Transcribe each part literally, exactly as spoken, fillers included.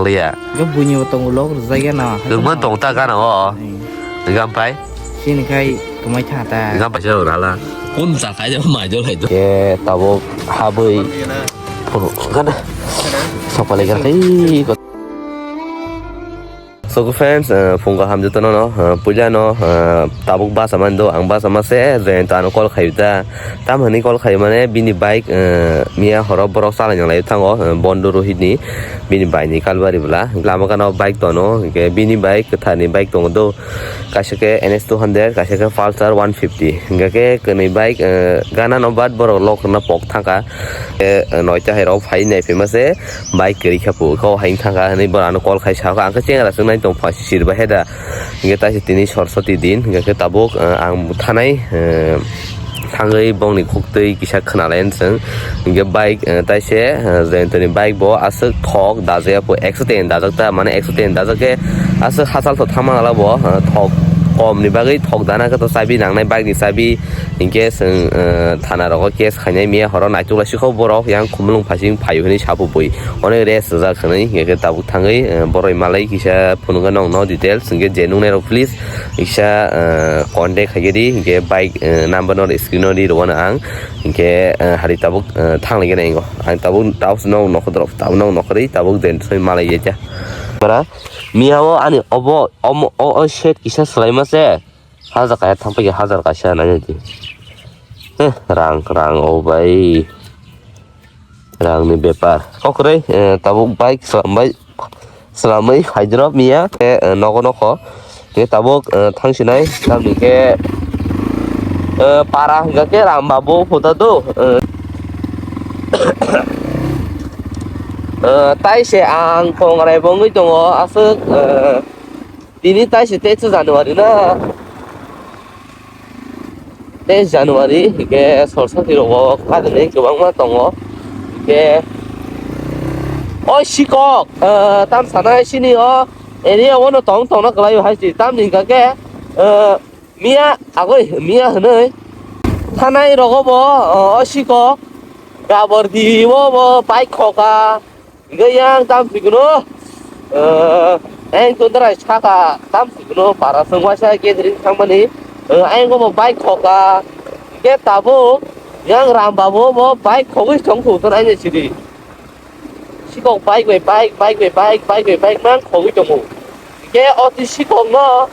Liya. Ga buini bo tongo log rwjak ya na. Rwma tong ta gana o. Hmm. Gampai. Chini khai kwmai tha ta. Gampai se rala. Kun ta khai mai do lai do. Ke tabuk habwi. Phuru gana. Sokpali gana kai. So friends, eh, phung kaham jotono no, eh, puila no, eh, tabuk bus ama do, ang bus ama se, Jayanta ano call khai ta, tam hwnwi call khai mane bini bike, eh, miya horo borok chalai nang lai thango, eh, Bondo Rohit ni, bini bike ni kalbari bwla, lama gana o bike tono, hwnkhe bini bike kwthar ni bike tongo do, kaisa khe N S two hundred, kaisa khe Pulsar one fifty, hwnkhe khe kwnwi bike, eh, gana no bat borok lok rwna pok thangkha, eh, noita hai rok phai nai phaima se, bike kwrwi kha phu kha o hai wngkha kha hinwi bohrok ano call khai sa kha, ang khe chengra chwng nai tong pha sir ba he da. Hingke taisa tini sorsoti din hingke tabuk, eh, ang thanai, eh, thangwi bongni khuktwi kisa khwnalai chwng hingke bike, eh, taise, eh, Jayantani bike bo aswk thok dajaya phu ekso ten dajak ta mane ekso ten dajak khe aswk hachal tho thangma nala bo, eh, thok kom ni bagwi thok dana khe to chabi nangnai bike ni chabi. Hinkhe chwng, eh, thana rogo case khainai miya horo naituk laisik kho borok yang khumulwng phaising phaio hinwi sapo bui. Onek rest rwjak hinwi hinkhe tabuk thangwi, eh, boroi malai kisa phunukgwi nokno details hinkhe je nuknai rok please kisa, eh, contact khaikhe di hinkhe bike, eh, number no screen o ri rwano ang hinkhe, eh, hari tabuk, eh, thanglaikhe nai ingo ang tabuk tabuk nok nokho drop tabuk nok nokho ri tabuk den soi malai ya. Bara miya o ani obo omo o o set kisa swlaima se. Hajar kaisa thang paikha, hajar kaisa nai di. Heh, rang, rang, o bai. Rangni bepar. Kokroi, eh, tabuk bike slambai, slamwi phaidrop miya, eh, nogo nokho. Tei tabuk, eh, thangsinai, tamni khe, eh, para hingka khe Ram Babu photo do, eh, eh, tai se ang kongrai bo wngwi tongo, aswk, eh, Tini taise teis January na? Teis January, hingke sorsati rogo kadini kwbangma tongo. Hingke, o sikok, eh, tam sanai sini o area o no tong tongna kwlai o hai si. Tamni hingka khe, eh, miya, agoi miya hwnwi thanai rogo bo, eh, o sikok gabor di o bo bike khoka. Hingke yang tam sikuno, eh, yang tundra saka tam sikuno para sengwaisa gathering thangmani, eh, yang obo bike khoka. Hingke tabuk yang Ram Babu bo bike khogwi tong thung thung aini sidi. Sikok bike bai bike, bike bai bike, bike bai bike mang khogwi tongo. Hingke oti sikok no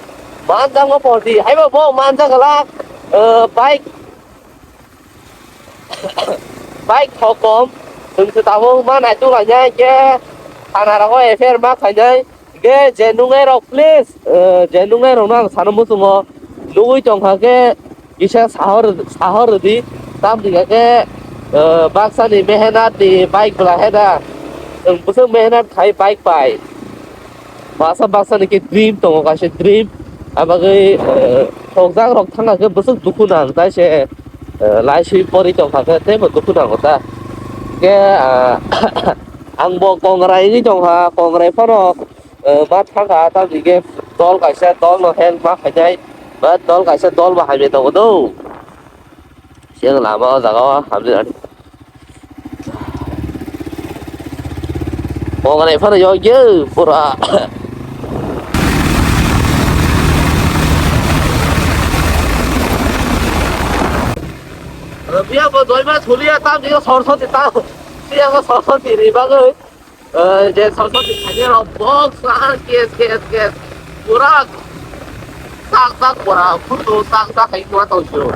manjak ma pordi, haiba bo manjak la, eh, bike Bike thok kom, chwng se tabuk ma naituk lainai khe thana rogo F I R ma khainai. Khe je nungnai rok please, eh, je nungnai rok no ang sana muchungo nugwi tongkha khe kisa sahor, sahor rwdi. Tamni khe, eh, baksa ni mehenat ni bike bwla he da. Chwng bwswk mehenat khai bike pai. Baksa baksa ni khe dream tongo, kaisa dream. Abagwi, eh, thokjak rok thangkha khe bwswk dukhu nang, tai se, eh, laiswi pori tongkha khe teibo dukhu nango ta. Khe, ah, ang bo kongrai wngwi tongkha, kongrai phano, eh, ma thangkha, tamni khe dol kaisa dol no help ma khainai, ba dol kaisa dol bo hamya tongo do. Siyang lama o jaga o hamjak nani. Kongrai phano yokjak pura. Biya bo doima thuliya tam diyo sorsoti tam. Biya bo sorsoti ri bagwi. Eh, je sorsoti thani rok bok sa kes, kes, kes. Pura tak, tak, pura photo tak, tak hai ma tong sio.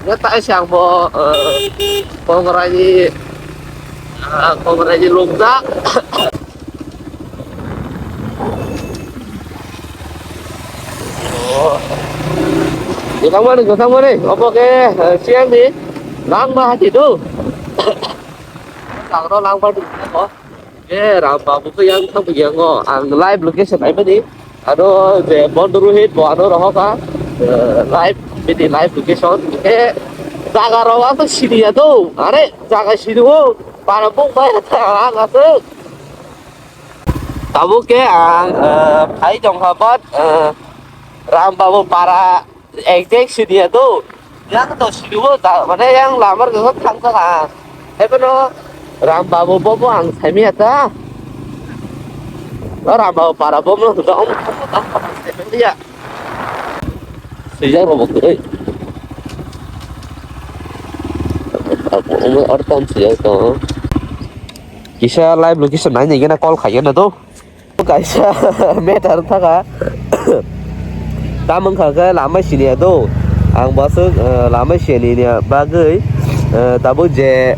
Ya ta siang bo, eh, kongrai ni, ah, kongrai ni lungja. Oh. Gotang mani, gotang mani. Opo ke, eh, siang ni. Lang ma hati tu. Tangro lang party ko. Eh, Ram Babu ko yang thang yang ngo. Ang live location ai mani. Ano je Bondo Rohit bo ano roho ka. Eh, live, bini live location. Eh, jaga roho to sini ya tu. Are, jaga sini wo. Para bung bai ta ang asuk. Tabuk ke ang, eh, phai tong kha but, eh, Ram Babu para exact sini ya tu. Yang to sini wo ta, mane yang lamar ko thang ta. Hebono Ram Babu bobo ang saimi ya ta. Ora ba para bomlo da om ta ta ta ya. Sijak robo kwrwi. Omo ortam sijak to. Kisa live location nai nai gana call khai gana to. Kaisa matter thaka. Tamung kha khe lama siniya do. Ang basuk, eh, lama sini ni bagwi, eh, tabuk je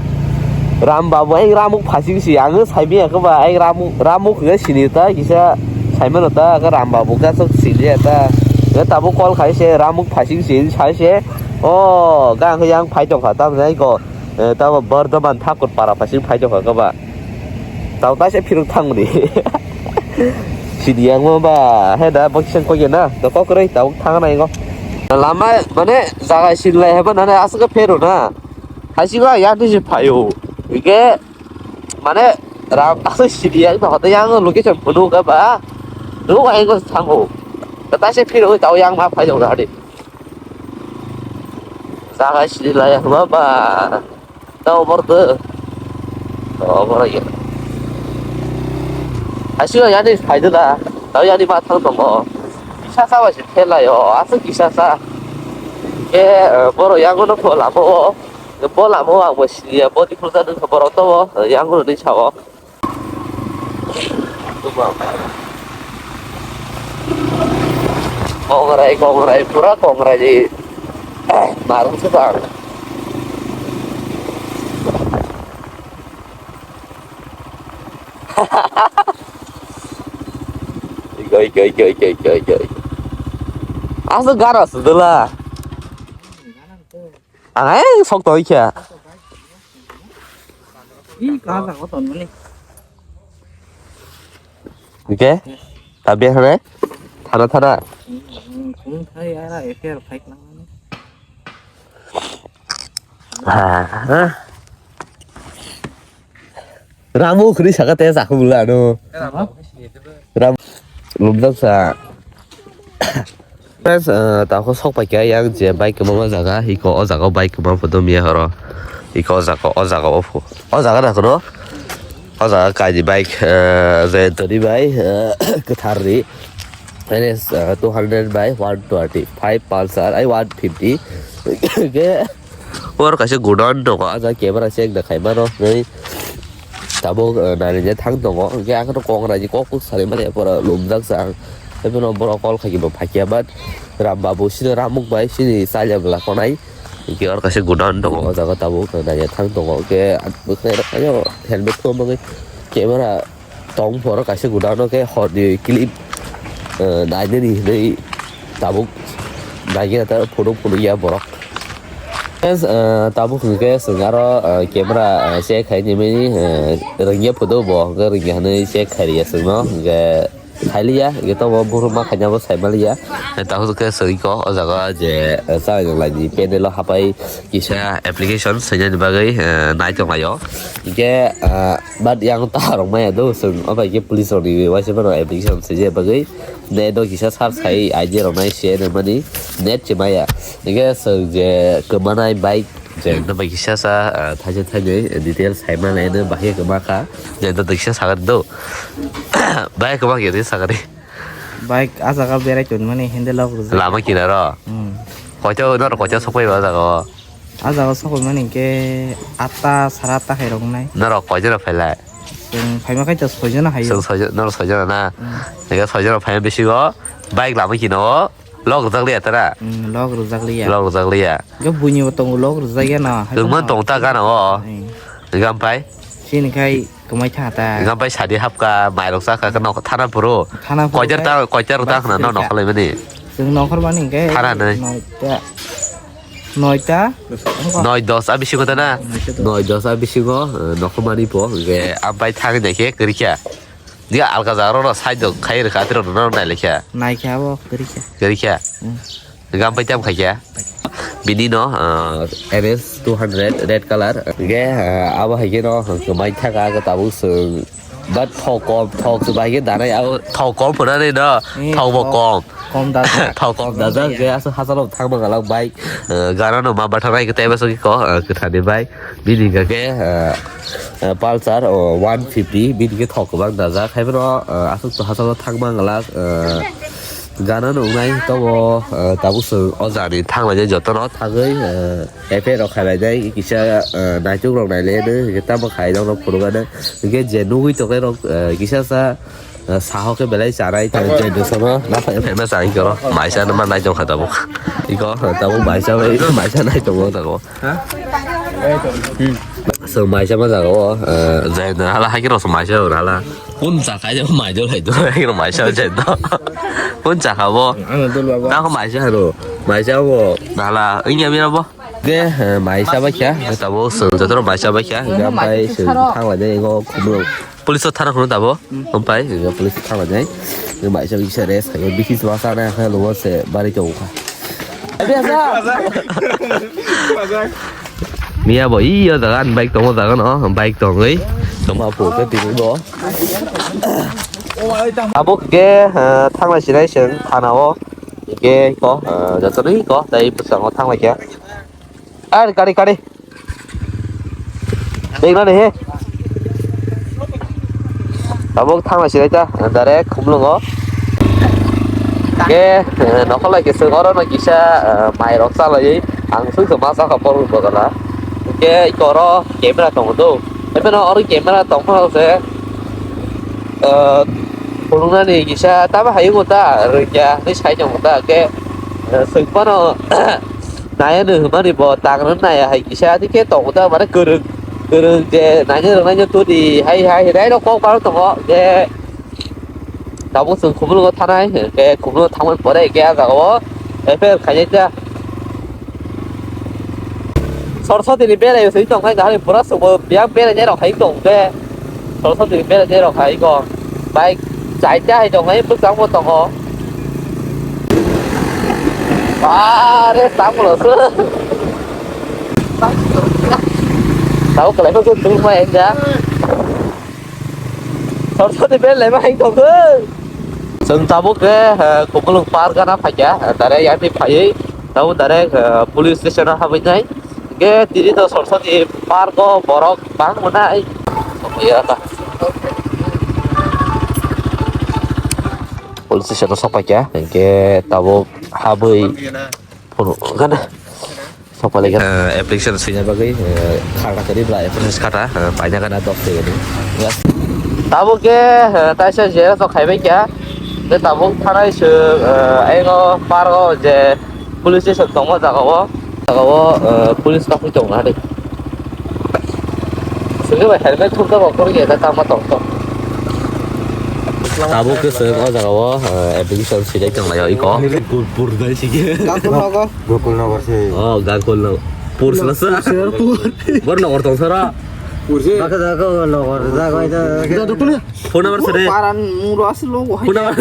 Ram Babu, ang Ramuk phasing si, ang sai biya khe ba, ang Ramuk, Ramuk khe sini ta, kisa sai mano ta, khe Ram Babu khe sok sini ta. Khe tabuk call khai se, Ramuk phasing si, sai se. O, gang yang phai tong kha, tam nai ko. Eh, tamo Bardhaman Thakur para phasing phai tong kha khe ba. Tau ta se phirok thangmani. Sidi yang mo ba, he da bok sen koi na, to kok rei tau thang na ingo. Lama mane jaga sin lai heba nane asuk phero na. Haisi ba ya ni se phayo. Ike mane ram asuk sidi yang no hote yang location punu ga ba. Do ai go thango. Ta se phiro tau yang ma phayo ga de. Jaga sidi lai heba ba. Tao bor de. O bor ya. Asio yani phaidula. Tao yani ma thang tongo. Kisa sa ba se thelai o. Asuk kisa sa. Ke boro yango no phola mo. Phola mo ang bo siya bodi phola dun boro to. Yango ni sao. Kongrai, kongrai, pura kongrai di. Marung se bang. Igo, igo, igo. Asa gara sudula. Ang ai sok toi kya. Ih, kaha jaga ton mani. Oke. Tabi hare. Thana thana. Hmm, hmm, thai ara eker thai nang mani. Ha, ha. Ramu khri saka te jaku bula no. Ram lumjak sa. Friends, uh, tako sok pai kha yang je bike kwbangma jaga, iko o jaga o bike kwbang photo miya horo. Iko o jaga, o jaga o pho. O jaga na kono? O jaga kaini bike, uh, je toni bai, uh, kwthar ni. N S, uh, two hundred by one twenty-five Pulsar, ai one fifty. Ke Or kaisa godown tongo, ah jaga camera check da khaimano, nai tabuk, eh, narinjak thang tongo, hwnkhe ang kok raijak kok kuk salai mani, pura lumjak sa ang. Tei bono borok call khai bo phai khe, but Ram Babu sino Ramuk bai sini chaya bwla konai. Hwnkhe oro kaisa godown tongo, o jaga tabuk naina thang tongo, hwnkhe bwkhwnai rok haino helmet khum bagwi camera. Tong phoro kaisa godown o khe horni clip, eh, nainani hinwi tabuk naikhe ta photo phunukya borok. Friends, eh, tabuk hwnkhe chwng aro, eh, camera, eh, check khaini mini, eh, rwngya photo bo hwnkhe rwngya hinwi check khailiya chwngno hwnkhe khailiya hwnkhe tobo buhruma khaina bo saimaliya. Tabuk khe chwng iko o jaga je, eh, chajak laini pendel o hapai kisa application swngnani bagwi, eh, nai tonglaio. Hwnkhe, eh, But yang ta rok maya do, chwng o bai khe police rok ni waisa phano application swijak bagwi net o kisa search khai I D rok nai se nang mani net se maya. Hwnkhe chwng je kwmanai bike je no bai kisa sa, ah, thaisa thainwi details hai mani no bahai kwma kha. Je no kisa sakha do. Bahai kwma khe sakha di. Bike a jaga berai tongmani hende lok rwjak. Lama kinaro. Hmm. Koito norok koito sokpai ba jaga o. A jaga o sokoi mani hinkhe atta, sara atta hai rok wngnai. Norok koi jora phailai? Chwng phaima khai to soi jona hai o. Chwng soi jo-, norok soi jona na? Hmm. Ega soi jona phaima bisingo bike lama kino o lok rwjak liya tara? Hmm, lok rwjak liya. Lok rwjak liya. Hinkhe buini bo tongo lok rwjak ya no, hai. Chwng man tong ta gana o. Hmm. Ega ampai? Chini khai kwmai tha ta. Ega ampai sadi hapka, mairok chakha, khe nok thana phuru. Thana phuru. Koi jar ta, koi jar ta khna no nokhorlai mani. Chwng nokhor mani hinkhe. Thana nai. Noita. Noita? Noi dos a bisingo ta na? Noi dos. Noi dos a bisingo, eh, nokhormani po, hwnkhe ampai thangwi naikhe kwrwikha. Dia alka jaga rok side rok khai rwkha, atirok no nailaikha. Naikha abo kwrwikha. Kwrwikha? Hmm. Hwnkhe ampai tamo khaikha? Bini no, eh, N S two hundred red color. Hwnkhe, eh, abo haikhe no, hwnkhe mai thaka, tabuk chwng But thok kom, thok se bai khe danai abo thok kom phunani no, Hmm, thok bo thok kom. Kom da. Thok kom da jak je aswk hachalo thangma galak bike, eh, gana no ma bathang nai khe tei bwswk khe ko, eh, kwthani bike. Bini hwnkha khe, eh, eh, Pulsar, oh, one fifty, bini khe thok kwbang dajak. Haiphano, eh, aswk to hachalo thangma galak, eh, gana no wngnai tobo, eh, tabuk chwng o jani thanglainai jotono thangwi, eh, F I R rok khailai nai kisa, eh, naituk rok nailai nw hwnkhe tamo khai rok no phunuk anw hwnkhe je nugwi tongkhe rok, eh, kisa sa, eh, saho khe belai chanai tong je dusano naphai phaima chang khe oro maisa nw ma nai tong kha tabuk iko tabuk maisa bai maisa nai tongo tabuk so maisa ma jaga o, eh, je hala hai khe rok maisa hala. Pun cha khai de mai do lai do, hai khe maisa je do. Pun cha kha bo. Ano dul baba. Na ko maisa haro. Maisa bo. Hala, inya mira bo. Ge, eh, maisa ba kya? Tabo sung jotoro maisa ba kya? Ga pai sung thang la de go khumlo. Police to thara khunu tabo. Umpai ga police to thang la de. Ga maisa bi se res ga bisi masa na kha lo se bari to kha. Abi asa. Miya bo iyo jaga bike tongo jaga no bike tongwi tongma po ke tini bo. Abo ke, eh, thangla sinai seng thana o. Ke ko, eh, joto ni ko, tai bwskango thangla kya. Ar kari, kari. Dek na ni he. Tabuk thangla sinai ta, direct khumlungo. Ke, eh, nokol lai kisa, oro no kisa, eh, mai rok chalai. Ang sung se masa ka por bagala. Ke oro camera tong do. Ebe no oro camera tong phano se. Eh, khulungnani kisa tamo hayung ta rwngya ni sai tong ta ke, eh, swk phano naya no hwnmani bo tangrwng naya hai kisa tei khe tongo ta mane kwrwng kwrwng je naina rwngnaino todi hai hai raino kok barok tongo je tabuk chwng khumulwngo thanai hwnkhe khumulwngo thangmani pore hwnkhe ah jagao F I R khainai ta. Soroswati ni berai swi tongkha, dahai pura subo biyang berai nai rok hai tong de. Soroswati ni berai nai rok hai go. Bike chaita hai tong hai bwsang bo tongo. Are tamo lo su. Tau kalai ko tu mai ja. Soroswati berai ma hai tong. Chwng tabuk khe, eh, Kukulung Park gana phaikha, eh, direct yani phaiwi tabuk direct, eh, police station o habwi nai. Hwnkhe tini to Soroswati Park o borok bang mwnai. Police station o sok phaikha, hwnkhe tabuk habwi phuru gana. Sokpali gana. Eh, application swina bagwi, eh, khata kwrwi bwla application khata, eh, paina gana dok twi gani. Tabuk khe, eh, taisa jera sok khaibai kya. Tei tabuk thanai se, eh, aingo park o je police station tongma jaga o. Jaga o, eh, police kapui tong nai. Sengke bai helmet thumjak rok phuru ya ta tama tong tong. Tabuk khe chwng o jaga o, eh, application swinai tong lai o iko. Pur, pur dai sigi. Gokul Nagar. Gokul Nagar se. Oh, Gokul Nagar. Pur sala sa. Pur. Bor Nagar tong sara. Pur se. Baka jaga Nagar jaga ita. Kita dukun ya. Phone number sare. Paran muro aslo. Phone number.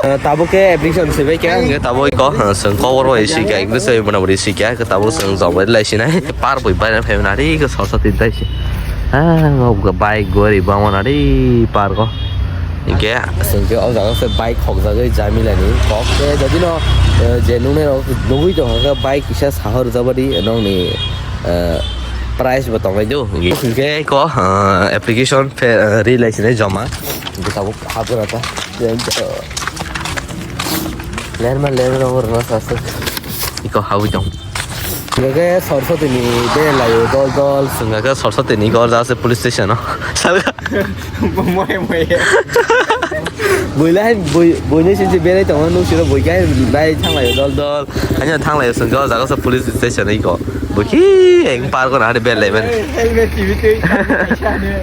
Eh, tabuk khe application swibai khe ang khe tabuk iko, eh, chwng kobor bai swi kha, English bai mona mori swi kha, khe tabuk chwng jok bai lai sinai, par bui bai phai mani ari khe sal sal tin tai se. Ah, bike gori bangma nari par ko. Hingke chwng khe o jaga se bike khokjagwi jamilani kok khe jodi no, eh, je nungnai rok nugui tongkha khe bike kisa sahor jabadi nongni, eh, price bo tonglai do. Hingke ko, eh, application fe, eh, ri lai sinai joma. Hingke tabuk hapjana ta. Lerma lerma rwna saswk. Iko habwi tong. Hingke Soroswati ni belaio dol dol. Hingke Soroswati ni gor jase police station o. Salga. Moye moye. Builai bui buini sinsi berai tongo nung siro bui kai bai thanglaio dol dol. Ani thanglaio sengke o jaga se police station iko. Bui ki eng park na hari belai ben. Helmet tibi tei.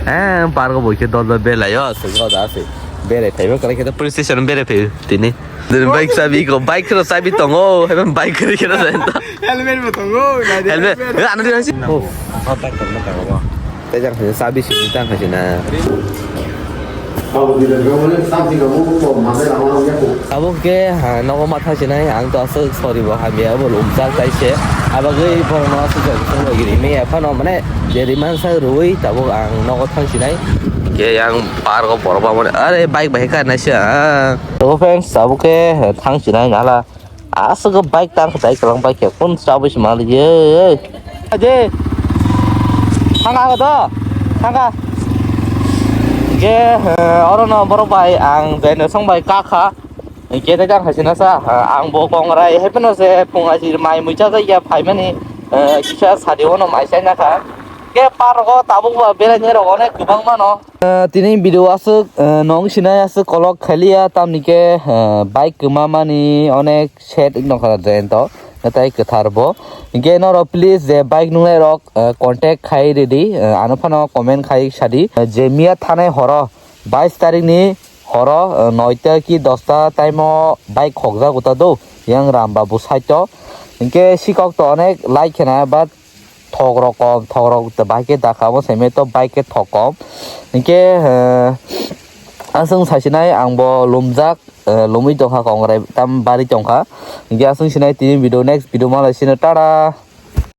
Eh, park bui ke dol dol belaio sengke o jaga se. Berai phaibo kala khe police station berai phai tini. Din bike sabi ko bike ro sabi tongo, heben bike ri kena sa ento. Helmet bo tongo, nai de Helmet. Helmet. Eh, ano din hasi. Oh, apa tak tak tak apa. Tejang hasi sabi sini tang hasi na. Abo ke, ha, nogo matha sinai, ang to aswk sorry bo hamya bo lumjak tai se. Abagwi borokno aswk jagwi chwng bai giri manya phano, mane, je rimansa rwui tabuk ang nogo thang sinai. Ke yang park o borok ba mane, are bike bai kha nai se, ah. So friends, tabuk ke thang sinai nala. Aswk bike tang kha, bike kwlang bike khe kun chabwi se mali ye. Aje. Thang kha to. Thang kha. Ke, eh, oro no borok bai ang jeno song bai ka kha. Hinkhe tei jang hai sina sa, ah, ang bo kongrai hai phano se phung aji mai mui cha cha ya phaimani, eh, kisa sadi ono mai sai na kha. Ke park o tabuk ba belai ni rok onek kwbang mano. Eh, tini video aswk, eh, nong sinai aswk kolok khailiya tamni ke, eh, bike kwma mani onek set wng tong kha jayento, natai kwthar bo. Hinkhe norok please je bike nungnai rok, eh, contact khai ridi, eh, ano phano comment khai sadi. Eh, je miya thanai horo bais tarik ni horo, eh, noita ki dosta time o bike khokjago ta do, yang Ram Babu side o. Hinkhe sikok to onek like khena, but thok rok kom, thok rok bahai khe dakha, omo se meto bike khe thok kom. Hinkhe, eh, aswng saisinai ang bo lumjak, eh, lumui tongkha, kongrai tam bari tongkha. Hinkhe aswng sinai tini video, next video malai sino, tara.